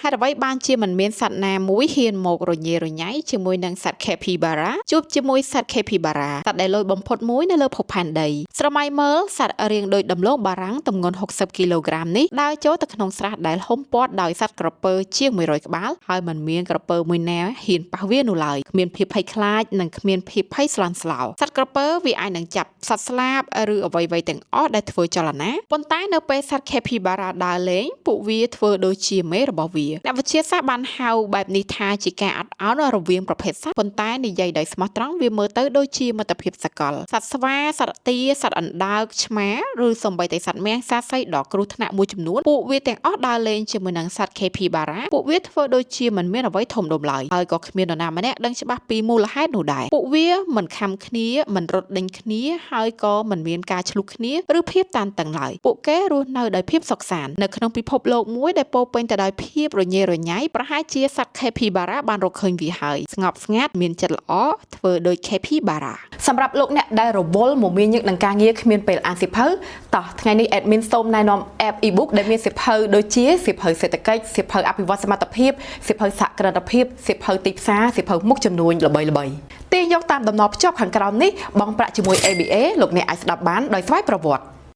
ហេតុអ្វីបានជាមិនមានសត្វណាមួយហ៊ានមករញ៉េរញ៉ៃជាមួយនឹងសត្វ Capybara ជួបជាមួយសត្វ Capybara សត្វដែលលយបំផុតមួយនៅលើភពផែនដីស្រមៃមើលសត្វរាងដូចដំឡូងបារាំងទម្ងន់60គីឡូក្រាមនេះដើរចូលទៅក្នុងស្រះដែលហ៊ុមព័ទ្ធដោយសត្វក្រពើជាង100ក្បាលហើយមិនមានក្រពើមួយណាហ៊ានប៉ះវានោះឡើយគ្មានភាពភ័យខ្លាចនិងគ្មានភាពភ័យស្លន់ស្លោសត្វក្រពើវាអាចនឹងចាប់សត្វស្លាបឬអ្វីៗទាំងអស់ដែលធ្វើចលនាប៉ុន្តែនៅពេលសត្វ Capybara ដើរលេងពួកវាធ្វើដូចជាមេរបស់វាអ្នកវិទ្យាសាស្ត្របានហៅបែបនេះថាជាការអត់ឱនរវាងប្រភេទសត្វប៉ុន្តែនិយាយដោយស្មោះត្រង់វាមើលទៅដូចជាមិត្តភាពសកលសត្វស្វាសត្វទាសត្វអណ្ដើកឆ្មាឬសូម្បីតែសត្វមាំងសាសីដ៏គ្រោះថ្នាក់មួយចំនួនពួកវាទាំងអស់ដើរលេងជាមួយនឹងសត្វ Capybara ពួកវាធ្វើដូចជាមិនមានអ្វីធំដុំឡើយហើយក៏គ្មាននរណាម្នាក់ដឹងច្បាស់ពីមូលហេតុនោះដែរពួកវាមិនខំគ្នាមិនរត់ដេញគ្នាហើយក៏មិនមានការឈ្លោះគ្នាឬភាពតានតឹងឡើយពួកគេរស់នៅដោយភាពសុខសាន្តនៅក្នុងពិភពលោកមួយដែលពោរពេញទៅដោយភាពរញ៉េរញ៉ៃប្រហែលជាសត្វ Capybara បានរកឃើញវាហើយស្ងប់ស្ងាត់មានចិត្តល្អធ្វើដូច Capybara សម្រាប់លោកអ្នកដែលរវល់មមាញឹកនឹងការងារគ្មានពេលអានសៀវភៅតោះថ្ងៃនេះ admin សូមណែនាំ app ebook ដែលមានសៀវភៅដូចជាសៀវភៅសេដ្ឋកិច្ចសៀវភៅអភិវឌ្ឍសមត្ថភាពសៀវភៅសហគ្រិនភាពសៀវភៅទីផ្សារសៀវភៅមុខជំនួញល្បីៗទាញយកតាមតំណភ្ជាប់ខាងក្រោមនេះបង់ប្រាក់ជាមួយ ABA លោកអ្នកអាចស្ដាប់បានដោយស្វ័យប្រវត្តិ។